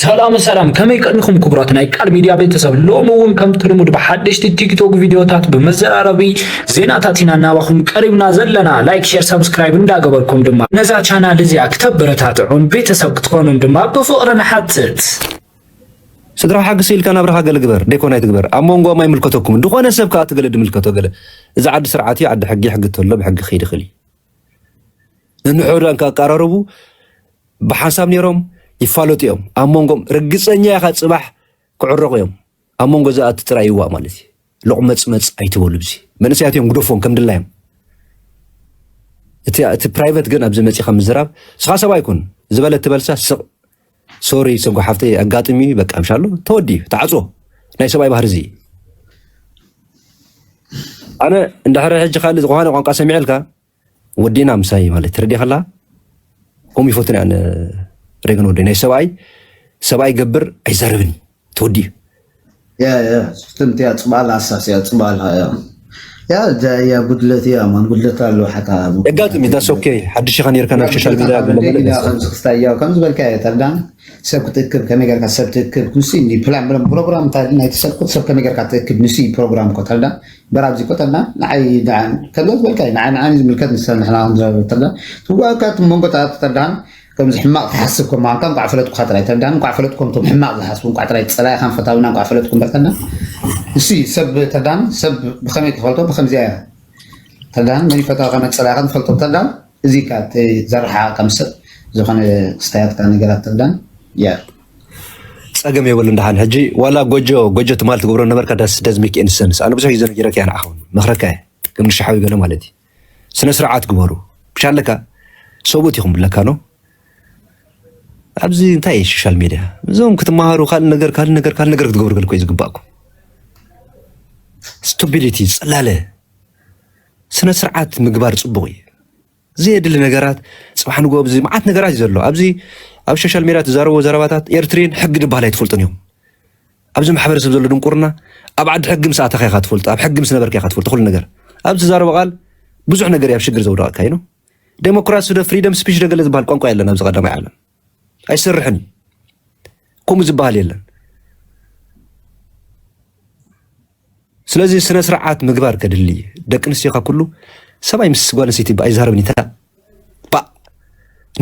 ሰላም ሰላም፣ ከመይ ቀኒኹም ክቡራት ናይ ቃል ሚድያ ቤተሰብ? ሎሚ እውን ከምቲ ልሙድ ብሓደሽቲ ቲክቶክ ቪድዮታት ብመዘራረቢ ዜናታት ኢና እናባኹም ቀሪብና ዘለና። ላይክ፣ ሼር፣ ሰብስክራይብ እንዳገበርኩም ድማ ነዛ ቻናል እዚኣ ክተበረታትዑን ቤተሰብ ክትኾኑን ድማ ብፍቕሪ ንሓትት። ስድራ ሓግሲ ኢልካ ናብራኻ ገለ ግበር፣ ደይኮነ ኣይትግበር። ኣብ መንጎኦም ኣይምልከተኩምን። ዝኾነ ሰብ ከኣ እቲ ገለ ድምልከቶ ገለ። እዚ ዓዲ ስርዓት እዩ፣ ዓዲ ሕጊ፣ ሕጊ ተሎ ብሕጊ ክኸይድ ይኽእል እዩ። ነንሕድሕዶም ከኣቀራረቡ ብሓንሳብ ነይሮም ይፋለጡ እዮም። ኣብ መንጎም ርግጸኛ ኢኻ ጽባሕ ክዕረቑ እዮም። ኣብ መንጎ ዝኣቲ ጥራይ ይዋእ ማለት እዩ። ሎቕመጽመጽ ኣይትበሉ። ብዚ መንእሰያት እዮም ግደፎም ከም ድላዮም። እቲ እቲ ፕራይቨት ግን ኣብዚ መጺኻ ምዝራብ ስኻ ሰብኣይ ኩን ዝበለ ትበልሳ ስቕ ሶሪ ሰንኮ ሓፍተይ ኣጋጥሚ በቃ ምሻሎ ተወዲ ተዓጾ ናይ ሰብኣይ ባህሪ እዚ። ኣነ እንድሕር ሕጂ ካልእ ዝኾነ ቋንቋ ሰሚዐልካ ወዲና ምሳይ ማለት ትረዲ ከላ ከም ይፈትን ኣነ ሬግን ወዲ ናይ ሰብኣይ ሰብኣይ ገብር ኣይዛረብን ተወዲ ያ ያ ስፍትምት ያ ጽባል ኣሳስ ያ ጽባል ያ ያ ያ ጉድለት ያ ማን ጉድለት ኣሎ ሓታ የጋጥም that's okay ሓድሽ ኢኻ ነርካ ናብ ሶሻል ሚድያ ገለ መለ ከምዚ ክስታይ ያ ከምዚ በልካ ያ ተርዳን ሰብ ክትእክብ ከመይ ጌርካ ሰብ ትእክብ ንሱ ፕላን ብለን ፕሮግራም እንታይ ናይቲ ሰብ ሰብ ከመይ ጌርካ ትእክብ ንሱ ፕሮግራም ኮ ተርዳን በራብዚ ኮ ተርዳን ንዓይ ደዓን ከምዚ ዝበልካ ንዓይ ንዓይ ዝምልከት ንሰብ ንሕና ንዘረብ ተርዳን ትዋካ መንጎታት ተርዳን ከምዚ ሕማቕ ትሓስብ ከም ምዃንካ እንቋዕ ፈለጥኩኻ ጥራይ ተርዳን እንቋዕ ፈለጥኩም እቶም ሕማቕ ዝሓስቡ እንቋዕ ጥራይ ጸላኢኻን ፈታዊና እንቋዕ ፈለጥኩም በር ተርዳን እሱ ሰብ ተርዳን ሰብ ብኸመይ ትፈልጦ ብኸምዚያ እያ ተርዳን መን ይፈታዊ ከመ ጸላኢኻን ትፈልጦም ተርዳን እዚ ካብ ዘርሓ ከም ሰብ ዝኾነ ክስታያትካ ነገራት ተርዳን ያ ጸገም የብሉ እንዳሓን ሕጂ ዋላ ጎጆ ጎጆ ትማል ትገብሮ ነበርካ ዳስ ደዝ ሜክ ኢንሰንስ ኣነ ብዙሕ ግዜ ነጊረካ እያ ንዓኸውን መኽረካ እየ ከም ንሻሓዊ ገለ ማለት እዩ ስነ ስርዓት ግበሩ ብሻለካ ሰብኡት ኢኹም ብለካ ነው ኣብዚ እንታይ እዩ ሶሻል ሚድያ እዞም ክትመሃሩ ካልእ ነገር ካልእ ነገር ካልእ ነገር ክትገብሩ ገልኮ እዩ ዝግባእኩም ስቱፒዲቲ ጽላለ ስነ ስርዓት ምግባር ጽቡቕ እዩ ዘየድሊ ነገራት ጽባሕ ንግሆ ኣብዚ መዓት ነገራት እዩ ዘሎ ኣብዚ ኣብ ሶሻል ሚድያ ትዛረቦ ዘረባታት ኤርትሪን ሕጊ ድበሃል ኣይትፈልጡን እዮም ኣብዚ ማሕበረሰብ ዘሎ ድንቁርና ኣብ ዓዲ ሕጊ ምስ ኣተኻ ኢኻ ትፈልጦ ኣብ ሕጊ ምስ ነበርካ ኢኻ ትፈልጦ ኩሉ ነገር ኣብ ትዛረቦ ቃል ብዙሕ ነገር ኣብ ሽግር ዘውደቐካ እዩ ዴሞክራሲ ዶ ፍሪደም ስፒች ዶ ገለ ዝበሃል ቋንቋ የለን ኣብዚ ቀዳማይ ዓለም ኣይሰርሕን እዩ ከምኡ ዝበሃል የለን ስለዚ ስነ ስርዓት ምግባር ከድሊ ደቂ ኣንስትዮ ካብ ኩሉ ሰብኣይ ምስ ጓል ኣንስተይቲ ኣይዛረብን ይታ ባ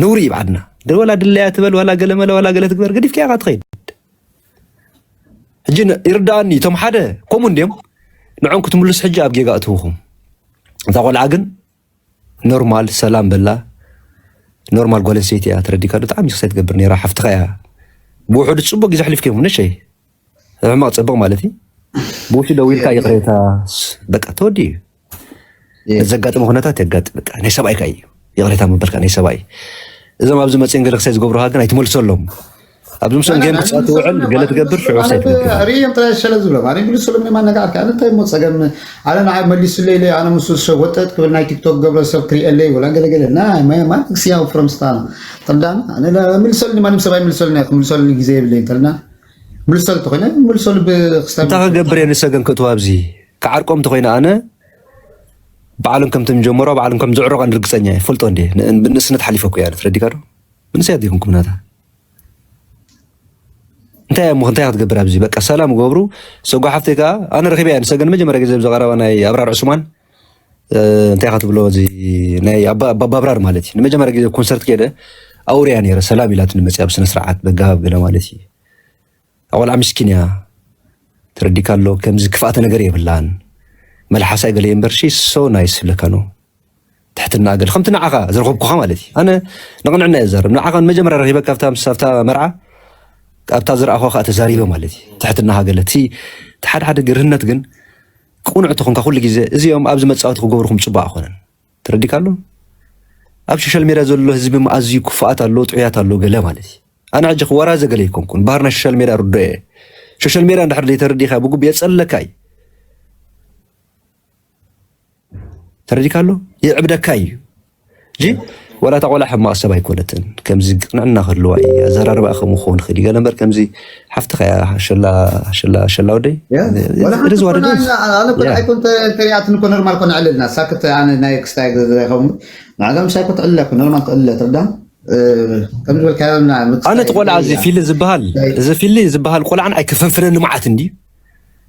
ነውሪ እዩ ብዓድና ወላ ድለያ ትበል ዋላ ገለመለ ዋላ ገለ ትግበር ገዲፍካ ኢኻ ትኸይድ ሕጂ ይርዳኣኒ እቶም ሓደ ከምኡ እንዲዮም ንዖም ክትምልስ ሕጂ ኣብ ጌጋ እትውኹም እታ ቆልዓ ግን ኖርማል ሰላም በላ ኖርማል ጓል ኣንስተይቲ እያ ተረዲካ ዶ ብጣዕሚ ይክሳይ ትገብር ነራ ሓፍትኻ እያ ብውሕዱ ፅቡቅ ግዜ ኣሕሊፍኩም ነሸይ ሕማቅ ፅቡቅ ማለት እዩ ብውሽጢ ደዊልካ ይቅሬታ በቃ ተወዲ እዩ ዘጋጥመ ኩነታት የጋጥ በቃ ናይ ሰብኣይካ እዩ ይቅሬታ ምበልካ ናይ ሰብኣይ እዞም ኣብዚ መፅን ገለ ክሳይ ዝገብሩካ ግን ኣይትመልሰሎም ኣብዚ ምስኦም ጌም ክትፃወት ትውዕል ገለ ትገብር ሽዑ ክሳይ ትገብር ርእዮም ጥራይ ሸለ ዝብሎም ኣነ ምልሰሎም ማ ነጋርካ ኣነ እንታይ ሞ ፀገም ኣነ ንዓይ መሊሱለይ ኢለ ኣነ ምስ ሰብ ወጠጥ ክብል ናይ ቲክቶክ ገብረ ሰብ ክሪኤለይ ወላ ገለገለ ናይ ማይ ማይ ክስያው ፍሮም ስታና ተርዳን ኣነ ምልሰልኒ ማንም ሰብ ኣይምልሰልኒ ክምልሰልኒ ግዜ የብለይ ተርዳን ምልሰል ተኮይነ ምልሰል ብክስታ እንታይ ክገብር እየ ንሰገን ክእትዋ ኣብዚ ክዓርቆም ተኮይነ ኣነ ባዕሎም ከም ትምጀመሮ ባዕሎም ከም ዝዕረቆ ርግፀኛ እየ ፈልጦ እንዴ ብንእስነት ሓሊፈኩ እያ ትረዲካ ዶ ምንስያት ይኹንኩም ናታ እንታይ እሞ እንታይ ክትገብር ኣብዚ በቃ ሰላም ገብሩ ሰጓ ሓፍተይ ከዓ ኣነ ረኺበ እያ ንሰገን መጀመርያ ግዜ ብዘቀረባ ናይ ኣብራር ዑስማን እንታይ ኢኻ ትብሎ እዚ ናይ ኣባብራር ማለት እዩ ንመጀመርያ ግዜ ኮንሰርት ከደ ኣውርያ ነረ ሰላም ኢላትኒ መፅያ ብስነ ስርዓት በጋሃብ ገለ ማለት እዩ ኣቆልዓ ምስኪን እያ ተረዲካ ኣሎ ከምዚ ክፍኣተ ነገር የብላን መልሓሳ ገለ እምበር ሺ so nice ይብለካ ነው ትሕትና ገለ ከምቲ ንዓኻ ዝረኸብኩኻ ማለት እዩ ኣነ ንቕንዕና እየ ዝዛረብ ንዓኻ መጀመርያ ረኺበካ ኣብታ ምስ ኣብታ መርዓ ኣብታ ዝረኣኹ ከዓ ተዛሪበ ማለት እዩ ትሕትና ገለ እቲ ሓደ ሓደ ግርህነት ግን ቅኑዕ ተኾንካ ኩሉ ግዜ እዚኦም ኣብዚ መፃወቲ ክገብርኩም ፅቡቅ ኣይኮነን ተረዲካ ኣሎ ኣብ ሶሻል ሜድያ ዘሎ ህዝቢ ኣዝዩ ክፉኣት ኣሎ ጥዑያት ኣሎ ገለ ማለት እዩ ኣነ ሕጂ ክወራዘ ገለ ኣይኮንኩን ባህር ናይ ሶሻል ሜድያ ርዶ እየ ሶሻል ሜድያ እንድሕር ዘይተረዲእካ ብግቡእ የፀለካ እዩ ተረዲካ ኣሎ ይዕብደካ እዩ ጂ ወላ እታ ቆልዓ ሕማቕ ሰብ ኣይኮነትን ከምዚ ቅንዕና ክህልዋ እዩ ኣዘራርባ ከምኡ ክኸውን ይኽእል እዩ ገለ እምበር ከምዚ ሓፍትኻ እያ ሸላ ሸላ ሸላ ወደይ ርዝዋ ደደ ኣይኮን ተሪኣትን እኮ ኖርማል ኮነ ዕልልና ሳክት ኣነ ናይ ክስታይ ዝረኸቡ ንዓጋ ምሳይ ኮ ትዕልለ ኖርማል ትዕልለ ትርዳ እ፣ ከም ዝበልካዮ ና-፣ ምክሳይ ኣነ እቲ ቆልዓ እዚ ናይ ፊሊ ዝበሃል፣ ናይ እዚ ፊሊ ዝበሃል ቆልዓን ኣይከፈንፍነኒ መዓት እንዲ።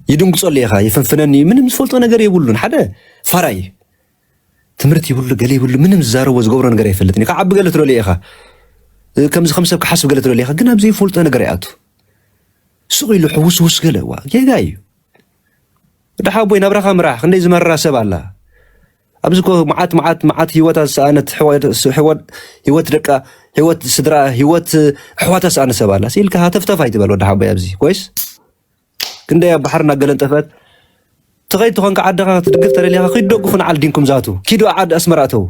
ይድንግጸሉ ኢኻ፣ ይፈንፍነኒ፣ ምንም ዝፈልጦ ነገር የብሉን። ሓደ ፋራይ፣ ትምህርቲ ይብሉ፣ ገለ ይብሉ፣ ምንም ዝዛረቦ ዝገብሮ ነገር ኣይፈልጥን እዩ። ክዓቢ ገለ ትደልዮ ኢኻ፣ እ፣ ከምዚ ከም ሰብ ክሓስብ ገለ ትደልዮ ኢኻ፣ ግን ኣብ ዘይፈልጦ ነገር ይኣቱ። ሱቕ ኢሉ ሕውስውስ ገለ፣ ዋ፣ ጌጋ እዩ። ደሓ ኣቦይ ናብራኻ ምራሕ፣ ክንደይ ዝመረራ ሰብ ኣላ። ኣብዚ እኮ መዓት፣ መዓት፣ መዓት ህይወታ ዝሰኣነት፣ ሕወ-፣ ስ-፣ ሕወ-፣ ህይወት ደቃ፣ ህይወት ስድራ፣ ህይወት ኣሕዋታ ዝሰኣነ ሰብ ኣላ። ስኢልካ ሃተፍተፍ ኣይትበል ወዲ ሓቦይ ኣብዚ። ኮይስ ክንደይ ኣብ ባሕሪ እናገለንጠፈት ትኸይድ ትኾንካ ዓድኻ ክትድግፍ ተደሊኻ፣ ኪድ ደጉፉ ንዓል ዲንኩም ዛቱ። ኪዱ ዓድ ኣስመራ እተው።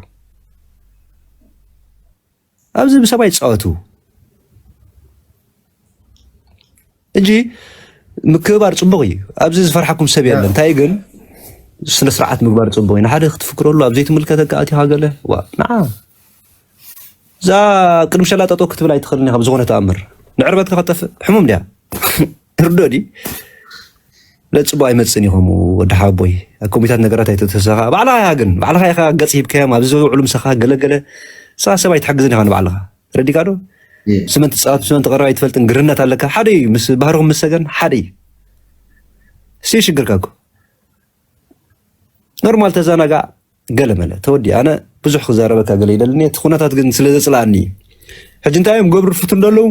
ኣብዚ ብሰብ ኣይትጻወቱ። ሕጂ ምክብባር ጽቡቕ እዩ። ኣብዚ ዝፈርሓኩም ሰብ የለን። እንታይ ግን ስነ ስርዓት ምግባር ጽቡቕ እዩ። ንሓደ ክትፍክረሉ ኣብ ዘይትምልከተካ ኣቲኻ ገለ፣ ዋ፣ ንዓ። እዛ ቅድሚ ሸላ ጠጠው ክትብል ኣይትኽእልን ኢኻ ብዝኾነ ተኣምር። ንዕርበትካ ከጠፍእ ሕሙም ድያ? ርዶ ድዩ? ለጽቡ ኣይመጽእን እዩ ከምኡ ወዲ ሓቦይ። ኣብ ኮሚታት ነገራት ኣይተተሰኻ። ባዕልኻ ኢኻ ግን፣ ባዕልኻ ኢኻ ገጽ ሂብካዮም፣ ኣብዚ ዝውዕሉ ምሳኻ ገለገለ። ንስኻ ሰብ ኣይትሕግዝን ኢኻ ንባዕልኻ። ተረዲእካ ዶ? የ። ስመን ትጻወት፣ ስመን ትቐርብ ኣይትፈልጥን፣ ግርነት ኣለካ። ሓደ እዩ፣ ምስ ባህርኹም ምስ ሰገን ሓደ እዩ። እሱ እዩ ሽግርካ እኮ። ኖርማል ተዘናጋዕ፣ ገለ መለ ተወዲ። ኣነ ብዙሕ ክዛረበካ ገለ ይደልኒ፣ እቲ ኩነታት ግን ስለ ዘጽልኣኒ እዩ። ሕጂ እንታይ እዮም ገብሩ ፍቱ እንደለዉ?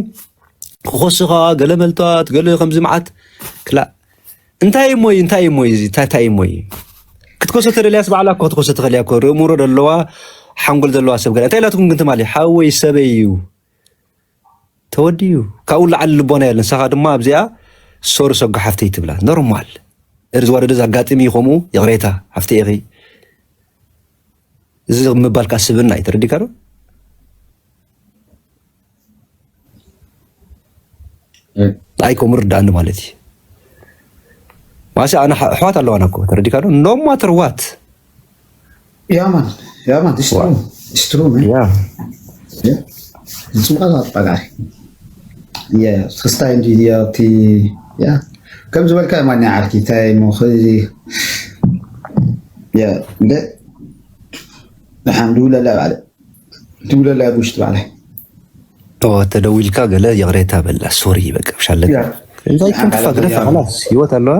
ክኾስኻ፣ ገለ መልታት፣ ገለ ከምዚ መዓት። ክላ-፣ እንታይ እሞ እዩ፣ እንታይ እሞ እዩ እዚ? እንታይ፣ እንታይ እሞ እዩ? ክትኮሶ ተደልያስ ባዕላ እኮ ክትኮሶ ትኽእል እያ እኮ። ርእሙሮ ደለዋ፣ ሓንጎል ዘለዋ ሰብ ገለ። እንታይ ኢላትኩም ግን ትማሊ? ሓወይ ሰበይ እዩ። ተወዲኡ። ካብኡ ላዕሊ ልቦና የለን። ንሳኻ ድማ ኣብዚኣ ሶሪ ሰጎ ሓፍተይ ትብላ። ኖርማል። እርዚ ዋደደ ዘጋጥም እዩ ከምኡ፣ ይቕሬታ፣ ሓፍተይ ኢኺ። እዚ ምባል ከኣ ስብእና እዩ። ተረዲእካ ዶ? እ። ኣይ፣ ከምኡ ርድኣኒ ማለት እዩ። ማሲ ኣነ ኣሕ-፣ ኣሕዋት ኣለዋና እኮ፣ ተረዲእካ ዶ? No matter what። Yeah, man. Yeah, man. It's true. It's true, man. ያ። Yeah. ጽቡቕ ኣጣቃሪ። Yeah, ክስታይ እንዲ፣ yeah፣ እቲ፣ yeah። ከም ዝበልካ ማን ዓርኪ፣ እንታይ እሞ፣ ኸዚ፣ yeah፣ እንደ፣ ደሓን ድውለላ ባዕለ። ድውለላ ውሽጢ ባዕለ። ኦ፣ ተደዊልካ ገለ ይቕሬታ በላ፣ ሶሪ፣ በቃ፣ ብሻለካ። ያ። እንታይ ያ፣ ክንክፋ፣ ግደፋ፣ ያ። ኸላስ፣ ህይወት ኣለዋ።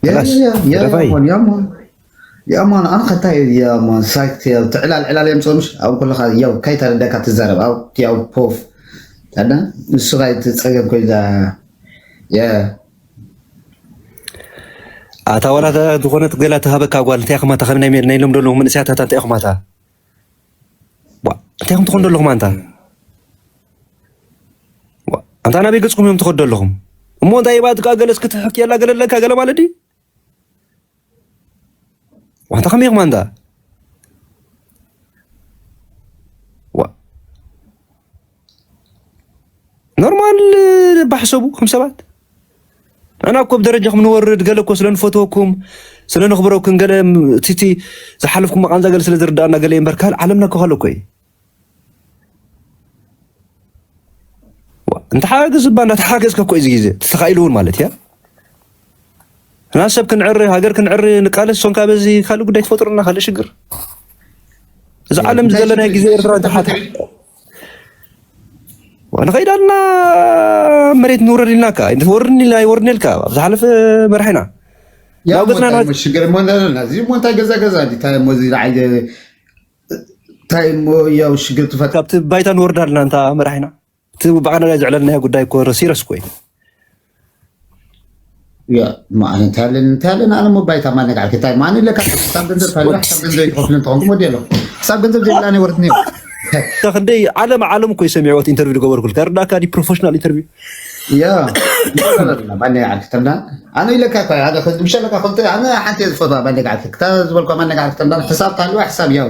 ያ፣ ኸላስ፣ ያ፣ ያ፣ ያ፣ ግደፋይ። ያ፣ ያ፣ ያ፣ ኣነ፣ ኣነ ኸታ፣ ያ፣ ማ፣ ሳይት፣ ያ፣ ትዕላል፣ ዕላል የምጽኦ፣ ምሽ? ኣብ ከለኻ፣ ያው፣ ካይታ ደካ ትዛረብ፣ ኣብ፣ ያው፣ ፖፍ። ታዳ፣ ንሱ ኻይ ትጸገም ኮይዛ፣ ያ። ኣታ ዋላ እታ ዝኾነት ገላ ትሃበካ ጓል፣ እንታይ ኸማታ፣ ከም ናይ ሜ-፣ ናይ ሎም ደለኹም መንእሰያት፣ ኣታ እንታይ ኸማታ? ዋ፣ እንታይ ኹም ትኾን ደለኹም ኣንታ? ዋ፣ ኣንታ ናበይ ገጽኩም እዮም ትኸዱ ደለኹም? እሞ እንታይ ይባል፣ ጥቃ ገለስ ክትሕክየላ ገለ ኣለካ ገለ ማለት ድዩ? ዋንታ ከመይ ኢኹም ኣንታ? ዋ። ኖርማል ባሕሰቡ ከም ሰባት። ንሕና እኮ ብደረጃኹም ንወርድ፣ ገለ እኮ ስለ ንፈትወኩም፣ ስለ ነኽብረኩም፣ ገለ ም-፣ እቲ፣ እቲ ዝሓለፍኩም መቓንዛ ገለ ስለ ዝርድኣና ገለ እምበር፣ ካልእ ዓለምና እኮ ካልእ እኮ እዩ። ዋ፣ እንተሓጋገዝ እባ እንዳተሓጋገዝካ እኮ እዩ እዚ ግዜ። ተተኻኢሉ እውን ማለት እያ። እና ሰብ ክንዕሪ፣ ሃገር ክንዕሪ ንቃለስ፣ ሶንካ በዚ ካልእ ጉዳይ ትፈጥሩና፣ ካልእ ሽግር። እዚ ዓለም እዚ ዘለናዮ ግዜ ኤርትራ እንተሓት-፣ ዋ፣ ንኸይድ ኣልና መሬት ንውረድ ኢልና እካ፣ ኣይንወርድን ኢልና፣ ኣይወርድን ኢልካ፣ ኣብ ዝሓለፈ መራሒና። ያው ናብ ገጽና ሞንታይ ናት-፣ ሞ ሽግር እሞ እንዳለና፣ እዚ ሞንታይ ገዛ ገዛ፣ እንታይ እሞ እዚ ንዓይ እንታይ እሞ ያው ሽግር ትፈጥር። ካብቲ ባይታ ንወርድ ኣለና፣ እንታ መራሒና። እቲ ብቐዳማይ ዘዕለልናዮ ጉዳይ እኮ ሲረስ እኮ እዩ። ያ፣ ማን እንታለን፣ እንታለን፣ ኣነ እሞ ባይታ ማን ነጋዕክ፣ እንታይ ማን ይለካ፣ ክሳብ ገንዘብ ታይዋ፣ ክሳብ ገንዘብ ይኸፍል እንተኾንኩም ወዲ ኣለኹ። ክሳብ ገንዘብ ዘይብላኒ ወርድኒ። እታ ክንደይ ዓለም፣ ዓለም እኮ ይሰሚዕዎ፣ እቲ ኢንተርቪው ዝገበርኩልካ፣ ርዳእካ ድዩ ፕሮፌሽናል ኢንተርቪው? ያ፣ ማን ነጋዕክ፣ ተምዳ? ኣነ ይለካ እኮ፣ ኣነ ከዚ ምሸለካ ከምተ፣ ኣነ ሓንቲ እየ ዝፈትዋ፣ ማን ነጋዕክ፣ ክታ ዝበልኳ ማን ነጋዕክ፣ ተምዳ፣ ሕሳብ ታልዋ፣ ሕሳብ ያው፣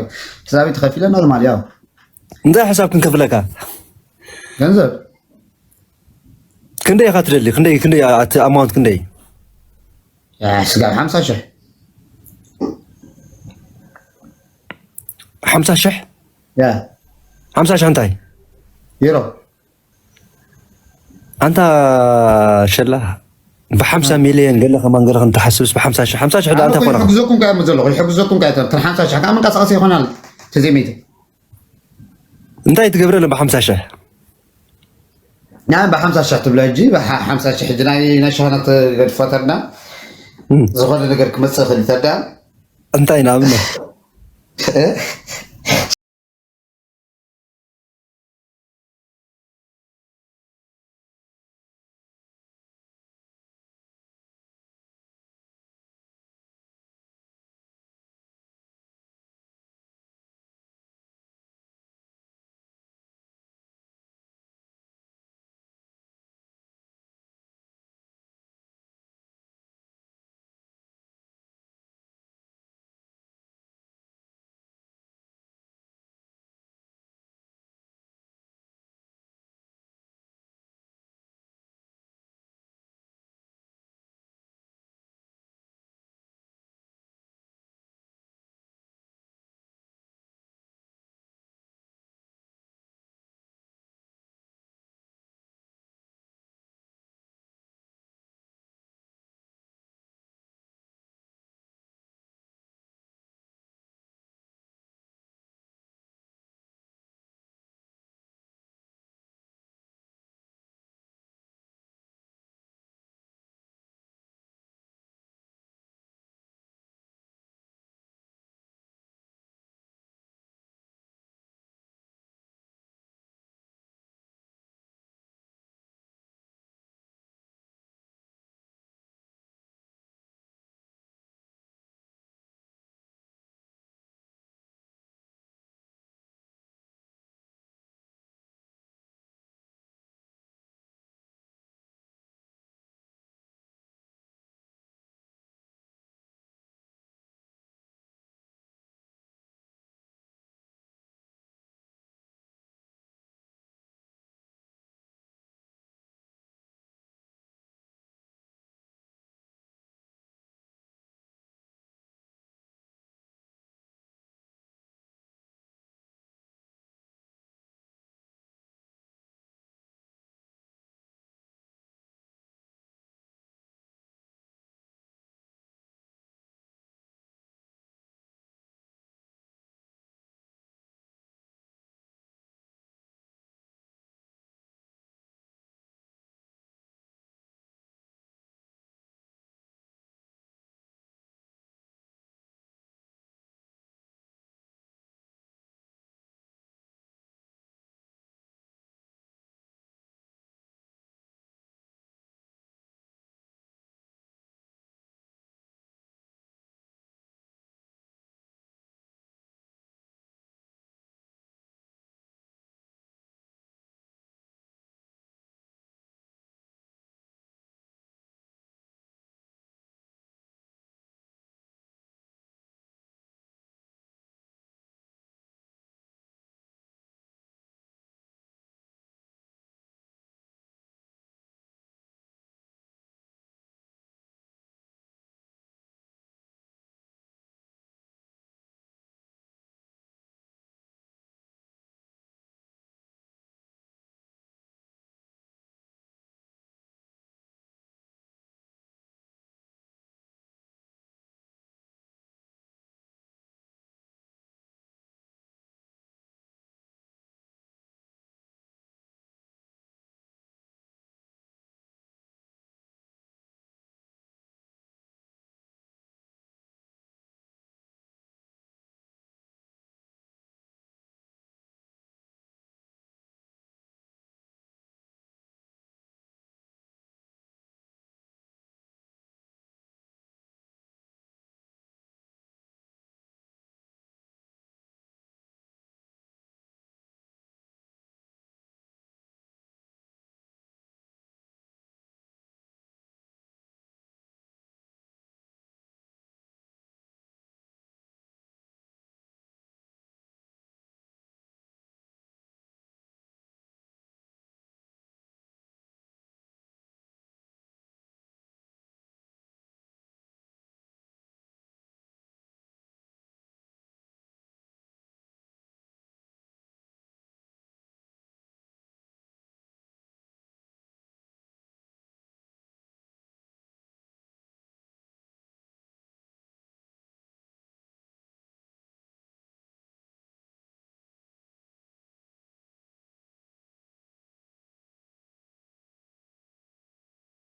ሕሳብ ተኸፊለ ኖርማል ያው። እንታይ ሕሳብ ክንከፍለካ? ገንዘብ። ክንደይ ኢኻ ትደሊ? ክንደይ፣ ክንደይ፣ ኣቲ ኣማውንት ክንደይ? ያ፣ ስጋብ ሓምሳ ሽሕ። ሓምሳ ሽሕ? ያ። ሓምሳ ሽሕ እንታይ? ዩሮ። ኣንታ ሸላ፣ ብሓምሳ ሚልዮን ገለ ከማን ገለ ክንተሓስብስ ብሓምሳ ሽሕ፣ ሓምሳ ሽሕ ደኣ ኣነ እንታይ እኮ ኮነ? ይሕግዘኩም ከኣ እሞ ዘለኹ፣ ይሕግዘኩም ከኣ እተን ሓምሳ ሽሕ ከኣ መንቀሳቐሲ ይኾናል፣ ተዘይመይተ። እንታይ ትገብረለን ብሓምሳ ሽሕ? ና ብሓምሳ ሽሕ ትብለ ሕጂ ብሓምሳ ሽሕ ሕጂ ናይ ናይ ሸሃነት ገድፎ ተዳ ዝኾነ ነገር ክመፅእ ክእል ተዳ እንታይ ንኣብነት